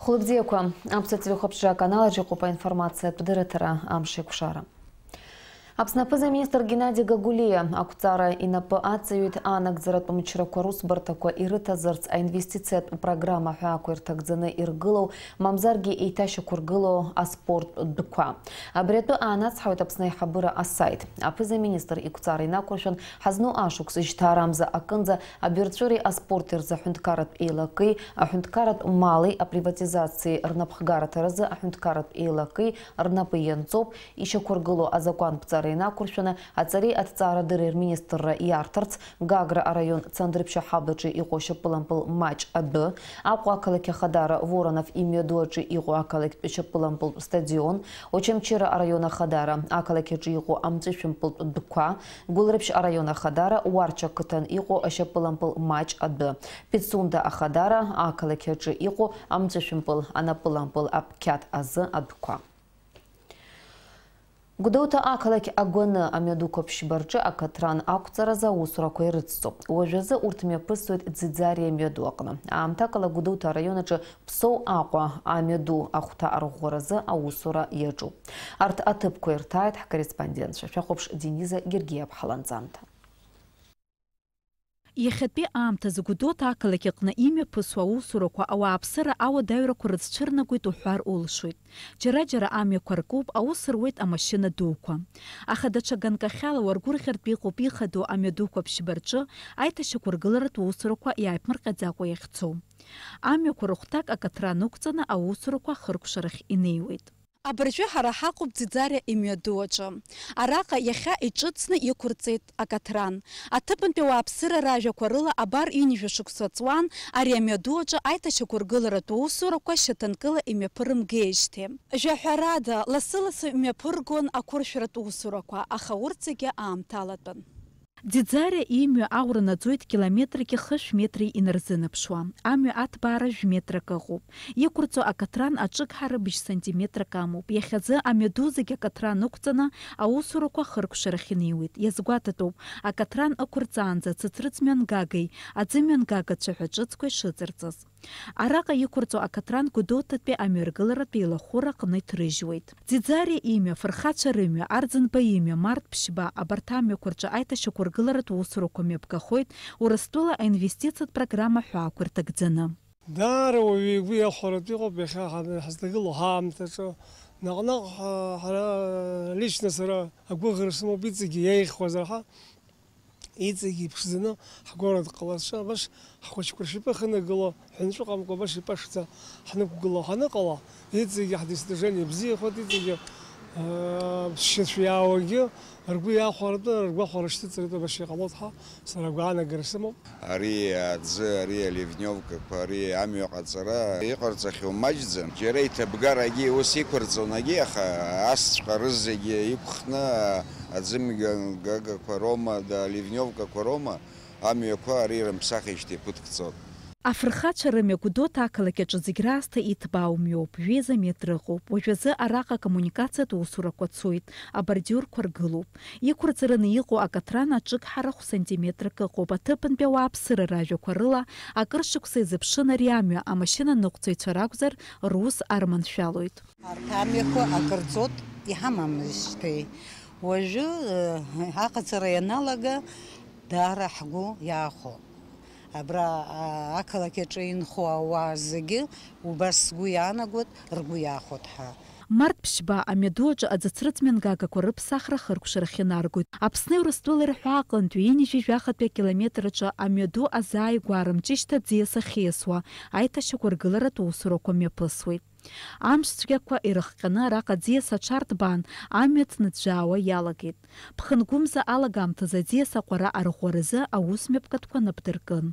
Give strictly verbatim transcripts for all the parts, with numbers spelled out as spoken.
Хәлыбзиақәа, аԥсуа телехәаԥшра аканал аҿы иҟоуп аинформациатә дырраҭара «Амш еиқәшара». Аԥсны аԥыза-министр Геннади Гагулиа ақәҵара инапы аҵаҩит анагӡаратә мчрақәа русбарҭақәа ирыҭазарц аинвестициатә программа ҳәаақәа ирҭагӡаны иргылоу, мамзаргьы еиҭашьақәыргылоу аспорттә дәқәа. Абри атәы аанацҳауеит Аԥсны аиҳабыра асаит. Аԥыза-министр иқәҵара инақәыршәан, ҳазну ашықәс жьҭаарамза акынӡа абаҩрҵәыреи аспорти рзы аҳәынҭқарратә еилакеи, аҳәынҭқарратә мали априватизациеи рнапхгараҭаразы аҳәынҭқарратә еилакеи рнапы ианҵоуп, ишьақәыргылоу азакәанԥҵара инақәыршәаны, аҵареи аҭҵаарадырреи рминистрра иарҭарц, Гагра араион Цандрыԥшь аҳаблаҿы иҟоу ашьапылампыл маҷ адәы, Аҟәа ақалақь ахадара Воронов имҩаду аҿы иҟоу ақалақьтә шьапылампылтә стадион, Очамчыра араион ахадара ақалақь аҿы иҟоу амҵәышәымпылтә дәқәа, Гәылрыԥшь араион ахадара Уарча ақыҭан иҟоу ашьапылампыл маҷ адәы, Пицунда ахадара ақалақь аҿы иҟоу амҵәышәымпыл анапылампыл аԥқьаҭ азы адәқәа. Гәдоуҭа ақалақь агәаны амҩадуқәа ԥшьба рҿы акаҭран ақәҵаразы аусурақәа ирыцҵоуп. Уажәазы урҭ мҩаԥысуеит Ӡиӡариа амҩаду аҟны. Аамҭакала Гәдоуҭа араион аҿы Ԥсоу Аҟәа амҩаду ахәҭа арӷәӷәаразы аусура иаҿуп. Арҭ аҭыԥқәа ирҭааит ҳкорреспондентцәа. Шәахәаԥш Дениза Гергиаԥҳа ланҵамҭа. Иахьатәи аамҭазы Гәдоуҭа ақалақь аҟны имҩаԥысуа аусурақәа ауааԥсыра ауадаҩрақәа рыцәцәырнагоит уҳәар улшоит. Џьара-џьара амҩақәа ркуп, аус руеит амашьына дуқәа. Аха даҽа ганкахьала уаргәырӷьартә иҟоуп ихадоу амҩадуқәа ԥшьба рҿы аиҭашьақәыргыларатә усурақәа иааиԥмырҟьаӡакәа иахьцо. Амҩақәа рыхәҭак акаҭран ықәҵаны аусурақәа ахыркәшарахь инеиуеит. Абыржәы ҳара ҳаҟоуп Ӡиӡариа имҩаду аҿы. Араҟа иахьа иҿыцны иқәырҵеит акаҭран. Аҭыԥантәи ауааԥсыра ражәақәа рыла абар ҩынҩажәа шықәса ҵуан ари амҩаду аҿы аиҭашьақәыргыларатә усурақәа шьаҭанкыла имҩаԥырымгеижьҭеи. Жәаҳәарада, лассы-лассы имҩаԥыргон ақәыршәратә усурақәа, аха урҭ зегьы аамҭалатәын. Ӡиӡариа имҩа аӷәра наӡоит километрки хышә метри инарзынаԥшуа. Амҩа аҭбаара жәметрак ыҟоуп. Иқәырҵо акаҭран аҿыгҳара быжь сантиметрак амоуп. Иахьазы амҩаду зегь акаҭран ықәҵаны аусурақәа ахыркәшарахь инеиуеит. Иазгәаҭатәуп, акаҭран ықәырҵаанӡа ацыцрыҵ мҩангагеи аӡымҩангагацәа ҳәа ҿыцқәа ишыҵарҵаз. Араҟа иқәырҵо акаҭран Гәдоуҭатәи амҩаргыларатә еилахәыра аҟны иҭрыжьуеит. Ӡиӡариа имҩа, Фырхацәа рымҩа, Арӡынба имҩа, Март ԥшьба, абарҭ амҩақәа рҿы аиҭашьақәыргыларатә усурақәа мҩаԥгахоит Урыстәыла аинвестициатә программа ҳәаақәа ирҭагӡаны. Даара уаҩы игәы иахәаратәы иҟоуп иахьа ҳа-, ҳазҭагылоу ҳаамҭаҿы. Наҟ-наҟ ҳа-, ҳара, лично сара агәыӷра сымоуп, иҵегьы иеиӷьхозар ҳәа. Иҵегьы иԥшӡаны ҳгәараҭа ҟалазшәа, абас ҳхәыҷқәа ршьапы ахьынагыло, ҳәынҵәыҟамкәа абас ипашӡа ҳнықәгыло ҳаныҟала, иҵегьы ҳдостижение бзиахоит, иҵегьы, аа, ԥсшьацәа иаауагьы ргәы иахәаратәы, ргәахәара шьҭыҵратәы абас иҟалоит ҳәа сара агәаанагара сымоуп. Ари аӡы, ари аливневкақәа, ари амҩа ҟаҵара иҟарҵахьоу маҷӡам. Џьара иҭабгарагьы ус иқәырҵон агьи, аха асҵәҟьа рызегьы иқәхны, аӡымҩангагақәа роума, да, аливневкақәа роума, амҩақәа ари рымԥсахижьҭеи ԥыҭк ҵуан. Афырхацәа рымҩа Гәдоуҭа ақалақь аҿы зегь раасҭа иҭбаау мҩоуп, жәеиза метр ыҟоуп. Уажәазы араҟа акоммуникациатә усурақәа цоит, абордиурқәа ргылоуп. Иқәырҵараны иҟоу акаҭран аҿыгҳара хә сантиметрак ыҟоуп. Аҭыԥантәи ауааԥсыра ражәақәа рыла, акыр шықәса изыԥшын ари амҩа, амашьынаныҟәцаҩцәа ракәзар, рус арманшәалоит. Арҭ амҩақәа акыр ҵуеит, иҳамамызшәеи. Уажәы, э, аҟаҵара ианалага, даара ҳгәы иаахәо. Абра, а, ақалақь аҿы инхо ауаа зегьы убас сгәы иаанагоит, ргәы иаахәоит ҳәа. Март ԥшьба амҩаду аҿы аӡыцрыҵ мҩангагақәа рыԥсахра ахыркәшарахь инаргоит. Аԥсни Урыстәылеи рҳәаа аҟынтәи ҩынҩажәи жәахатәи акилометр аҿы амҩаду азааигәара мҷышьҭа аӡиас ахьиасуа аиҭашьақәыргыларатә усурақәа мҩаԥысуеит. Амш цәгьақәа ирыхҟьаны араҟа аӡиас аҽарҭбаан, амҩа ҭныӡәӡәаауа иалагеит. Ԥхынгәымза алагамҭазы аӡиас аҟәара арӷәӷәаразы аус мҩаԥгатәқәа напдыркын.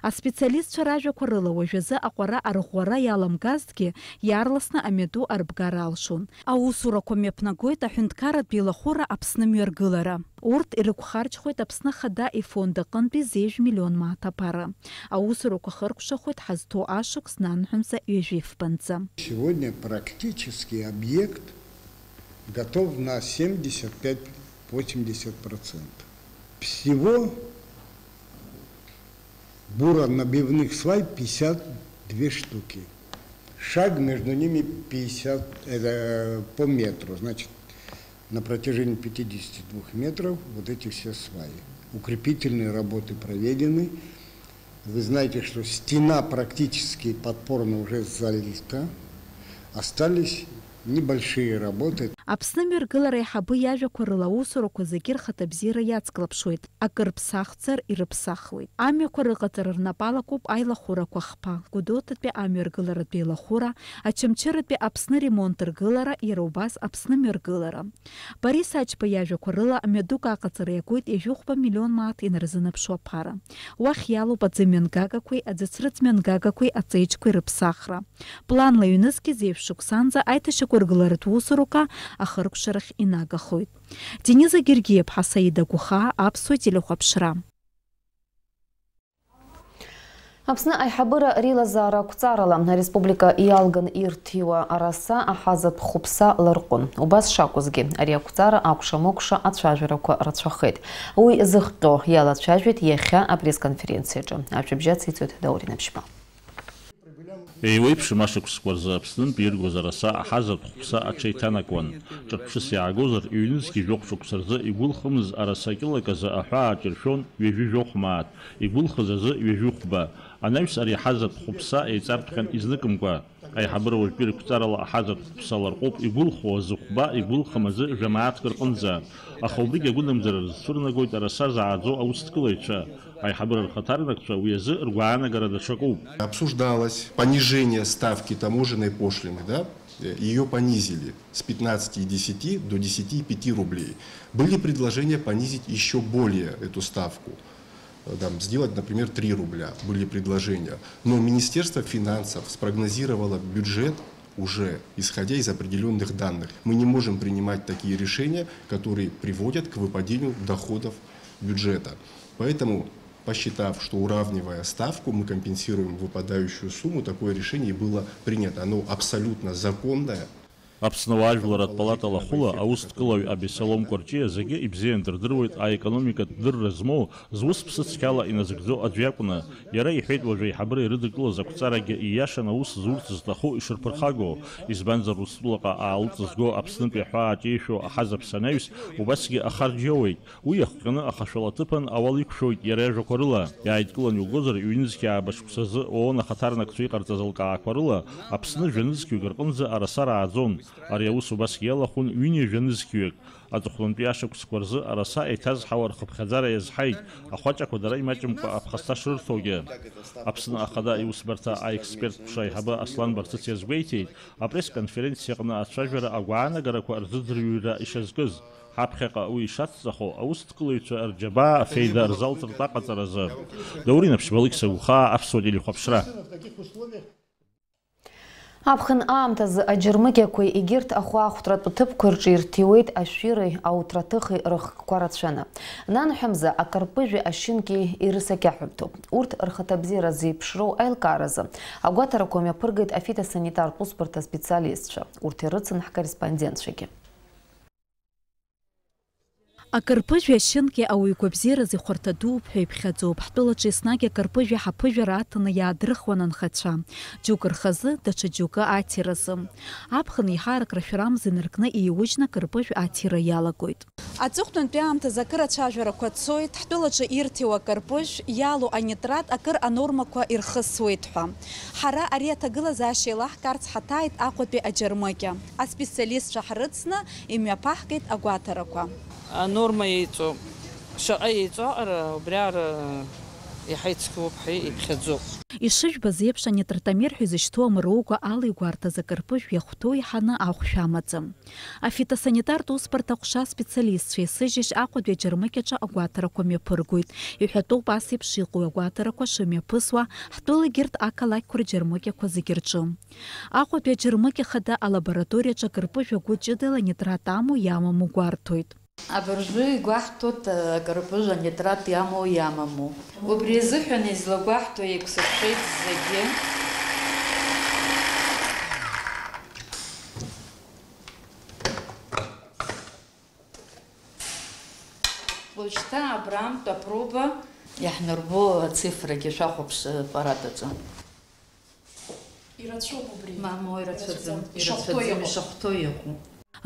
Аспециалистцәа ражәақәа рыла, уажәазы аҟәара арӷәӷәара иаламгазҭгьы, иаарласны амҩаду арбгар алшон. Аусурақәа мҩаԥнагоит аҳәынҭқарратә еилахәыра Аԥсны мҩаргылара. Урҭ ирықәхарџьхоит Аԥсны Ахада ифонд аҟынтәи зеижә миллион мааҭ аԥара. Аусурақәа хыркәшахоит ҳазҭоу ашықәс нанҳәамза ҩажәи фбанӡа. Сегодня практически объект готов на семьдесят пять-восемьдесят процентов. Всего буронабивных свай пятьдесят две штуки. Шаг между ними пятьдесят, это, по метру, значит, на протяжении пятидесяти двух метров вот эти все сваи. Укрепительные работы проведены. Вы знаете, что стена практически подпорно уже залита. Остались небольшие работы. Аԥсны мҩаргылара аиҳабы иажәақәа рыла аусурақәа зегьы рхаҭабзиара иацклаԥшуеит, акыр ԥсахзар ирыԥсахуеит. Амҩақәа рыҟаҵара рнапы алакуп аилахәырақәа хԥа, Гәдоуҭатәи амҩаргыларатә еилахәыра, Очамчыратәи Аԥсны ремонт ргылара, иара убас Аԥсны мҩаргылара. Борис Ачба иажәақәа рыла, мҩадук аҟаҵара иагоит ҩажәихәба миллион мааҭ инарзынаԥшуа аԥара. Уахь иалоуп аӡы мҩангагақәеи аӡыцрыҵ мҩангагақәеи аҵеиџьқәеи рыԥсахра. Планла ҩнызқьи зеижә шықәсанӡа аиҭашьақәыргыларатә усурака ахыркәшарахь инагахоит. Дениза Гергиаԥҳа, Саида Гәхаа, Аԥсуа телехәаԥшра. Аԥсны аиҳабыра реилазаара ақәҵарала ареспублика иалган ирҭиуа араса аҳазатә хәыԥса ларҟәын. Убас шакәызгьы, ари ақәҵара акәша-мыкәша ацәажәарақәа рацәахеит. Уи зыхҟьо иалацәажәеит иахьа апресс-конференциаҿы. Ашәыбжьы ациҵоит Даур Инаԥшьба. Еиуеиԥшым ашықәсқәа рзы Аԥснынтәи иргоз араса аҳазатә хәԥса аҽеиҭанакуан. Ҿырԥшыс иаагозар, ҩнызқьи жәохә шықәса рзы игәылхымыз араса кьылак азы аҳәаа аҿиршәон ҩажәи жәохә мааҭ, игәылхыз азы ҩажәи хәба. Анаҩс ари аҳазатә хәыԥса еиҵарҭәхьан изныкымкәа. Аиҳабыра уажәтәи рықәҵарала аҳазатә хәыԥса ларҟәуп, игәылхуа азы хәба, игәылхым азы жәамааҭк рҟынӡа. Аха убригь агәынамӡара рызцәырнагоит араса зааӡо аусҭкылаҩцәа. Аиҳабыра рхаҭарнакцәа уи азы ргәаанагара даҽакуп. Обсуждалось понижение ставки таможенной пошлины, да? Э, её понизили с пятнадцати и десяти до десяти и пяти рублей. Были предложения понизить ещё более эту ставку. Э, там, сделать, например, три рубля. Были предложения. Но Министерство финансов спрогнозировало бюджет уже исходя из определённых данных. Мы не можем принимать такие решения, которые приводят к выпадению доходов бюджета. Поэтому, посчитав, что, уравнивая ставку, мы компенсируем выпадающую сумму, такое решение и было принято. Оно абсолютно законное. Аԥсны ауаажәларратә палата лахәыла аусҭкылаҩ Абесалом Кәарҷиа зегьы ибзианы дырдыруеит аекономикатә дырра змоу, зус ԥсы цқьала иназыгӡо аӡә иакәны. Иара иҳәеит, уажә аиҳабыра ирыдыркылаз ақәҵарагьы ииашан аус зурц зҭаху ишырԥырхагоу, избанзар, Урыстәылаҟа аалыҵ зго Аԥснытәи аҳәаа аҿеишәо аҳазаԥс анаҩс, убасгьы ахарџь иоуеит. Уи иахҟьаны ахашәала аҭыԥан ауал иқәшәоит иара иажәақәа рыла. Иааидкылан иугозар, ҩнызқьи ааба шықәсазы ООН ахаҭарнакцәа иҟарҵаз алкаақәа рыла Аԥсны жәа-нызқьҩык рҟынӡа араса рааӡон. Ари аус убасгьы иалахәын ҩынҩажәа нызқьҩык. Аҵыхәтәантәи ашықәсқәа рзы араса еиҭазҳауа рхыԥхьаӡара иазҳаит, ахәаҷақәа дара имаҷымкәа аԥхасҭа шрырҭогьы. Аԥсны Ахада иусбарҭа аексперт ҟәша аиҳабы Аслан Барцыц иазгәеиҭеит, апресс-конференциаҟны ацәажәара агәаанагарақәа рзыӡырҩра ишазкыз. Ҳаԥхьаҟа уи ишацҵахо, аусҭкылаҩцәа рџьабаа афеида рзалҵыртә аҟаҵаразы. Даур Инаԥшьба, Алықьса Гәхаа, Аԥсуа телехәаԥшра. Аԥхын аамҭазы аџьармыкьақәеи егьырҭ ахәаахәҭратә ҭыԥқәа рҿы ирҭиуеит ашәыри ауҭраҭыхи рыхкқәа рацәаны. Нанҳәамза, акарпыжәи ашьынки ирысакьаҳәымҭоуп. Урҭ рхаҭабзиара зеиԥшроу аилкааразы агәаҭарақәа мҩаԥыргеит афитосанитартә усбарҭа специалистцәа. Урҭ ирыцын ҳкорреспондентцәагьы. Акарпыжәи ашьынки ауаҩ гәабзиаразы ихәарҭа дууп ҳәа иԥхьаӡоуп. Ҳтәылаҿы еснагь акарпыжәи ҳаԥыжәара аҭаны иаадрыхуан анхацәа. Џьоукы рхазы, даҽа џьоукы аҭиразы. Аԥхын еиҳарак рашәарамза инаркны еиужьны акарпыжә аҭира иалагоит. Аҵыхәтәантәи аамҭазы акыр ацәажәарақәа цоит, ҳтәылаҿы ирҭиуа акарпыжә иалоу анитрат акыр анормақәа ирхысуеит ҳәа. Ҳара ари аҭагылазаашьа еилаҳкаарц ҳаҭааит Аҟәатәи аџьармыкьа. Аспециалистцәа ҳрыцны имҩаԥаҳгеит агәаҭарақәа. Анорма еиҵоуп. Шаҟа еиҵоу аҟара убри аҟара иаҳа ицқьоуп ҳәа иԥхьаӡоуп. Ишыжәбаз еиԥш, анитратомер ҳәа изышьҭоу амароугәа ала игәарҭаз акарпыжә иахәҭоу иҳаны ахәшә амаӡам. Афитосанитартә усбарҭа аҟәша аспециалистцәа еисыжьышь Аҟәатәи аџьармыкьаҿы агәаҭарақәа мҩаԥыргоит. Иҳәатәуп ас еиԥш иҟоу агәаҭарақәа шымҩаԥысуа ҳтәылагьы рҭ ақалақьқәа рџьармыкьақәа зегьы рҿы. Аҟәатәи аџьармыкьа хада алабораториаҿы акарпыжә агәы ҷыдала нитрат амоу иамаму гәарҭоит. Абыржәы игәаҳҭоит, акарпыжә анитрат иамоу иамаму. Убри азыҳәан излагәаҳҭо еиқәсыршәеит зегьы. Уажәшьҭа абрантә апроба иаҳнарбо ацифрагьы шәахәаԥш аппарат аҿы. Ирацәоуп убри. Мамоу, ирацәаӡам. Ишахәҭоу Ирацәаӡам, иҟоуп. Ишахәҭоу иҟоуп.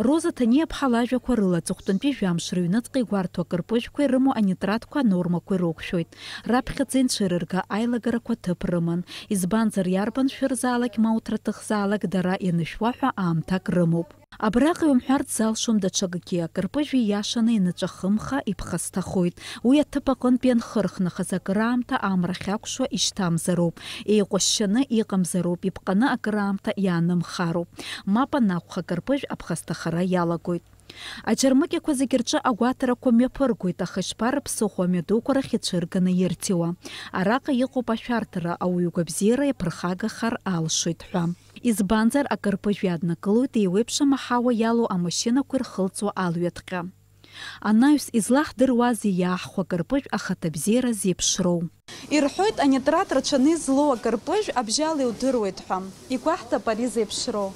Роза Ҭаниа-ԥҳа лажәақәа рыла, аҵыхәтәантәи жәамш рыҩныҵҟа игәарҭо акырпыжәқәеи рымоу анитратқәа анормақәа ирықәшәоит. Раԥхьаӡа инцәырырга аилагарақәа ҭыԥ рыман, избанзар, иарбан шәырзаалак ма уҭраҭыхзаалак дара ианышәуа ҳәа аамҭак рымоуп. Абраҟа иумҳәарц залшом даҽакгьы, акырпыжә ииашаны ианыҵәахымха, иԥхасҭахоит. Уи аҭыԥ аҟынтә ианхырхнахаз акыраамҭа амра ахьакәшо ишьҭамзароуп, еиҟәышьшьаны иҟамзароуп, иԥҟаны акыраамҭа иаанымхароуп. Мап анакәха, акырпыжә аԥхасҭахара иалагоит. Аџьармыкьақәа зегьы рҿы агәаҭарақәа мҩаԥыргоит, аха ишԥарыԥсыхәо амҩадуқәа рахь ицәырганы ирҭиуа? Араҟа иҟоуп ашәарҭара, ауаҩы игәабзиара иаԥырхагахар алшоит ҳәа. Избанзар, акырпыжә иаднакылоит еиуеиԥшым аҳауа иалоу амашьынақәа ирхылҵуа алҩаҵәҟьа. Анаҩс, излаҳдыруазеи иааҳхәо акырпыжә ахаҭабзиара зеиԥшроу? Ирҳәоит, анитрат рацәаны излоу акырпыжә абжьала иудыруеит ҳәа. Игәаҳҭап ари зеиԥшроу.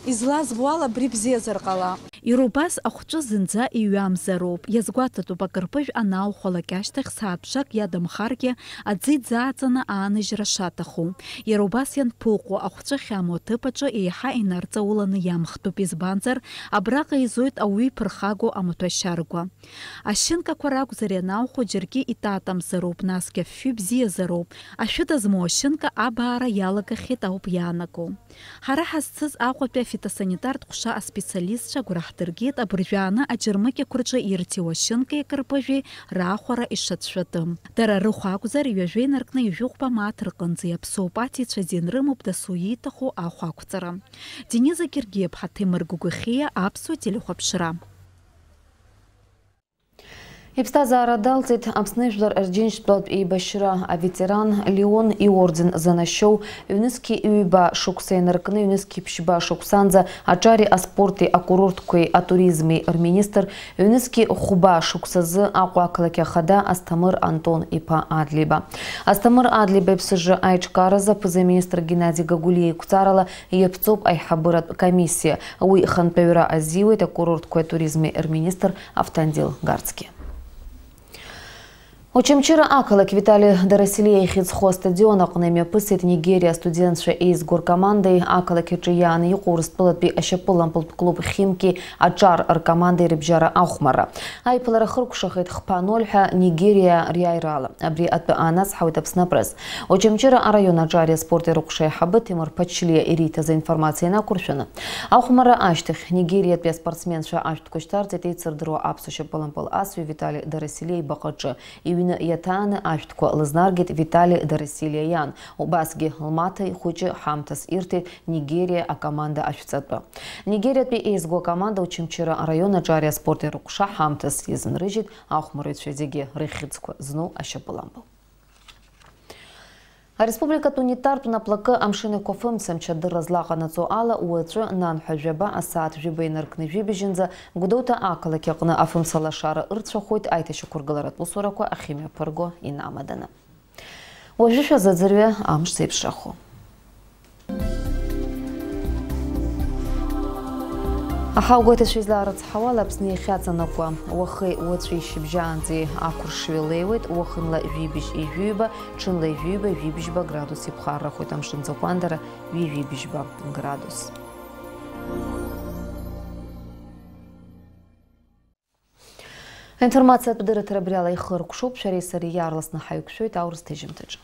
Излазбо ала, абри бзиазар ҟалап. Иара убас ахәҵәы зынӡа иҩамзароуп. Иазгәаҭатәуп, акырпыжә анааухәалак ашьҭахь сааҭ ԥшак иадамхаргьы, аӡы иӡааҵаны ааныжьра шаҭаху. Иара убас ианԥыҟәо, ахәҵәы ахьамоу аҭыԥ аҿы еиҳа инарҵауланы иамхтәуп, избанзар, абраҟа изоит ауаҩы иԥырхагоу амаҭәашьаргәа. Ашьынкақәа ракәзар ианаухәо, џьаргьы итатамзароуп, насгьы афҩы бзиазароуп. Ашәыда змоу ашьынка абаара иалагахьеит ауп иаанаго. Ҳара ҳазцыз Аҟәатәи афитосанитартә ҟәша аспециалистцәа агәра ҳдыргеит абыржәы ааны аџьармыкьақәа рҿы ирҭиуа ашьынкеи акырпыжәи раахәара ишацәшәатәым. Дара рыхә акәзар, ҩажәа инаркны ҩажәихәба мааҭ рҟынӡа иаԥсоуп, аҭиҩцәа азин рымоуп дасу ииҭаху ахә ақәҵара. Дениза Гергиаԥҳа, Ҭемыр Гәыгәхиа, Аԥсуа телехәаԥшра. Иԥсҭазаара далҵит Аԥсны Жәлар Рџьынџьтәылатә еибашьра аветеран, Леон иорден занашьоу, ҩнызқьи ҩба шықәса инаркны ҩнызқьи ԥшьба шықәсанӡа аҿари аспорти акурортқәеи атуризми рминистр, ҩнызқьи хәба шықәсазы Аҟәа ақалақь ахада Асҭамыр Антон иԥа Адлеиба. Асҭамыр Адлеиба иԥсыжра аиҿкааразы аԥыза-министр Геннади Гагулиа иқәҵарала иаԥҵоуп аиҳабыратә комиссиа. Уи хантәаҩра азиуеит акурортқәеи атуризми рминистр Автандил Гарцкиа. Очамчыра ақалақь Витали Дарасилиа ихьӡ зху астадион аҟны имҩаԥысит Нигериа астудентцәа еизго ркомандеи ақалақь аҿы иааны иҟоу Урыстәылатәи ашьапылампылтә клуб Химки аҿар ркомандеи рыбжьара ахәмарра. Аиԥылара хыркәшахеит хԥа ноль ҳәа Нигериа риааирала. Абри атәы аанацҳауеит Аԥсны апресс. Очамчыра араион аҿари аспорти рыҟәша аиҳабы Ҭемыр Ԥачлиа ириҭаз аинформациа инақәыршәаны, ахәмарра ашьҭахь Нигериатәи аспортсменцәа ашәҭқәа шьҭарҵеит еицырдыруа аԥсуа шьапылампыл асҩы Витали Дарасилиа ибаҟаҿы. Иҩны иаҭааны ашәҭқәа лызнаргеит Витали Дарасилиа иан, убасгьы лмаҭа ихәыҷы ҳамҭас ирҭеит Нигериа акоманда ашәҵатәы. Нигериатәи еизго акоманда Очамчыра араион аҿари аспорти рыҟәша ҳамҭас иазынрыжьит ахәмарыҩцәа зегьы рыхьӡқәа зну ашьапылампыл. Ареспубликатә унитартә наплакы амшын еиқәафымца амчадырра злаҟанаҵо ала, уаҵәы нанҳәа жәаба асааҭ жәаба инаркны жәибжьынӡа Гәдоуҭа ақалақь аҟны афымца лашара ырцәахоит аиҭашьақәыргыларатә усурақәа ахьымҩаԥырго инамаданы. Уажәы шәазыӡырҩы амш зеиԥшрахо. Аҳауагәеиҭацәа излаарыцҳауала, Аԥсны иахьаҵанакуа уахеи уаҵәи шьыбжьаанӡеи ақәыршҩы леиуеит, уахынла жәибжь ижәиба, ҽынла ижәиба, жәибжьба градус иԥхаррахоит, амшын ӡахәандара ҩажәибжьба градус. Аинформациатә дырраҭара абриала ихыркәшоуп, шәареи сареи иаарласны ҳаиқәшәоит аурыс ҭыжьымҭаҿы.